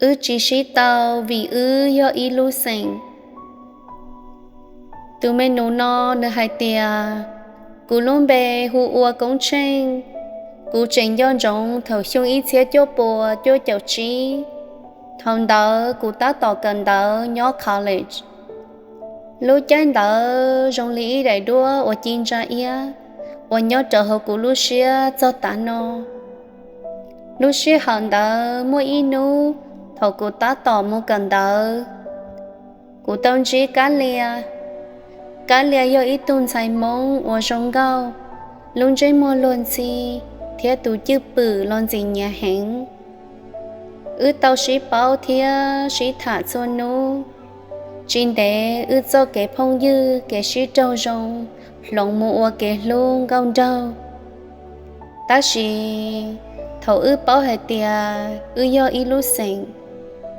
Wb tsis sib tau vim wb yog ib lub xeem. Tus me nus no nws hais tias, kuv lub npe hu ua Koob Tsheej. Kuv tseem nco ntsoov thaum xyoo ib txhiab cuaj puas cuaj caum tsib, thaum ntawd kuv tab tom kawm ntawv nyob college. Lub caij ntawd zoo li ib daim duab uas ci ntsa iab uas nyob rawv hauv kuv lub siab txog tav no. Lub sij hawm ntawd muaj ib hnub thaum kuv tab tom mus kawm ntawv, kuv tau ntsib Kab Lia. Kab Lia yog ib tug ntxhais Hmoob uas zoo nkauj, lub ntsej muag luag ntxhi, thiab tus cwj pwm los ntxim nyiam heev. Wb tau sib paub thiab sib tham txhua hnub. Tsis ntev wb txoj kev phooj ywg kev sib raug zoo hloov mus ua kev hlub nkauj nraug. Tab sis thaum wb paub hais tias wb yog ib lub xeem,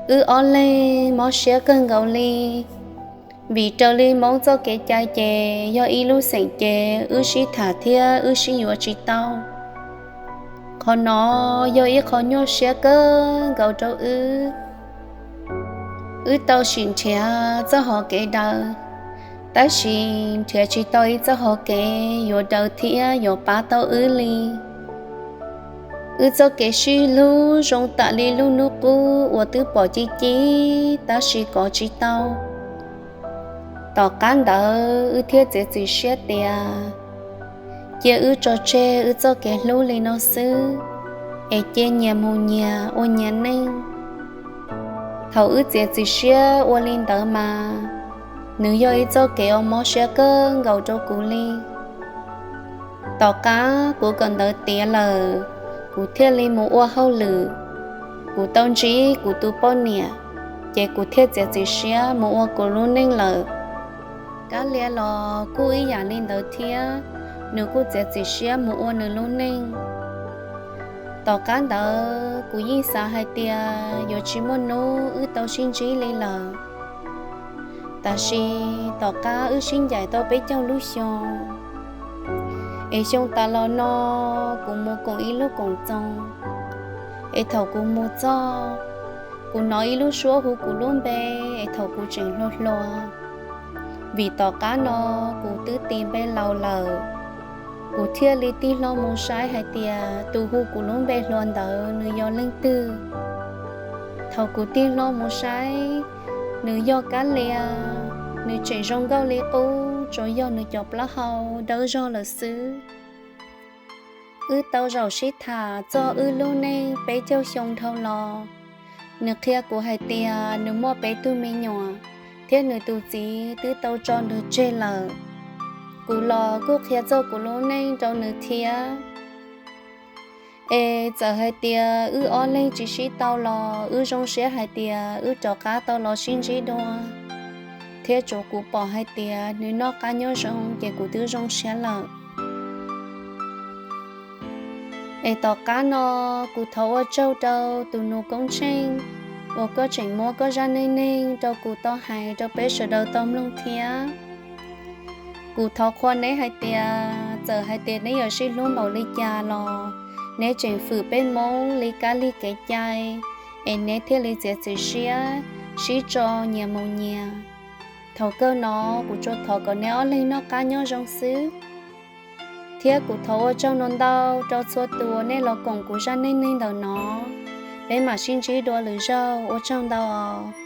wb ob leeg mob siab kawg nkaus li. Vim raws li Hmoob txoj kev cai ces yog ib lub xeem ces wb sib tham thiab wb sib yuav tsis tau. Qhov no yog ib qho nyuaj siab kawg nkaus rau wb. Wb tau sim nrhiav txoj hauv kev daws, tab sis nrhiav tsis tau ib txoj hauv kev yuav daws thiab yuav pab tau wb li. Wb txoj kev sib hlub zoo tam li lub hnub qub uas twb pom ci ci tab sis kov tsis tau. Tom qab ntawd wb thiaj txiav txim siab tias cia wb tso tseg wb txoj kev hlub li no xwb, es cia nyias mus nyias ua nyias neej. Thaum wb txiav txim siab ua li ntawd mas, nws yog ib txoj kev uas mob siab kawg nkaus rau kuv li. Tom qab kuv kawm ntawv tiav lawm, kuv thiaj li mus ua hauj lwm. Kuv tau ntsib kuv tus poj niam, ces kuv thiaj txiav txim siab mus ua kuv lub neej lawm. Kab Lia los kuj ib yam li ntawd thiab, nws kuj txiav txim siab mus ua nws lub neej. Tom qab ntawd kuv yeej xav hais tias yuav tsis muaj hnub wb tau sib ntsib li lawm. Tab sis tom qab wb sib ncaim tau peb caug lub xyoo, es xyoo tas los no kuv mus koom ib lub koom txoos, es thaum kuv mus txog, kuv hnov ib lub suab hu kuv lub npe, es thaum kuv tseem hluas hluas. Vim tom qab no kuv twb tis npe laus lawm, kuv thiaj li tig hlo mus saib hais tias tus hu kuv lub npe hluas ntawd nws yog leej twg. Thaum kuv tig hlo mus saib, nws yog Kab Lia. Nws tseem zoo nkauj li qub, tsuas yog nws cov plaub hau dawb zog lawm xwb. Wb tau zaum sib tham txog wb lub neej peb caug xyoo dhau los. Nws qhia kuv hais tias nws muaj peb tug me nyuam, thiab nws tus txiv twb tau tso nws tseg lawm. Kuv los kuj qhia txog kuv lub neej rau nws thiab. Es txawm hais tias wb ob leeg tsis sib tau los wb zoo siab hais tias wb rov qab tau los sib ntsib dua, thiab tsuav kuv pom hais tias nws noj qab nyob zoo ces kuv twb zoo siab lawm. Es tom qab no, kuv thov ua tsaug rau tus nus Koob Tsheej uas koj tseem muab koj zaj neej neeg rau kuv tau hais rau peb sawv daws tau mloog thiab. Kuv thov qhuas neb hais tias txawm hais tias neb yuav sib hlub npaum li cas los neb tseem fwm peb Hmoob li kab lig kev cai, es neb thiaj li txiav txim siab sib tso nyias mus nyias. Thaum kawg no kuv tsuas thov kom neb ob leeg noj qab nyob zoo xwb. Thiab kuv thov ua tsaug ntau ntau rau txhua tus uas nej los koom kuv zaj neej neeg ntawm no. Peb mam sib ntsib dua lwm zaug, ua tsaug ntau os.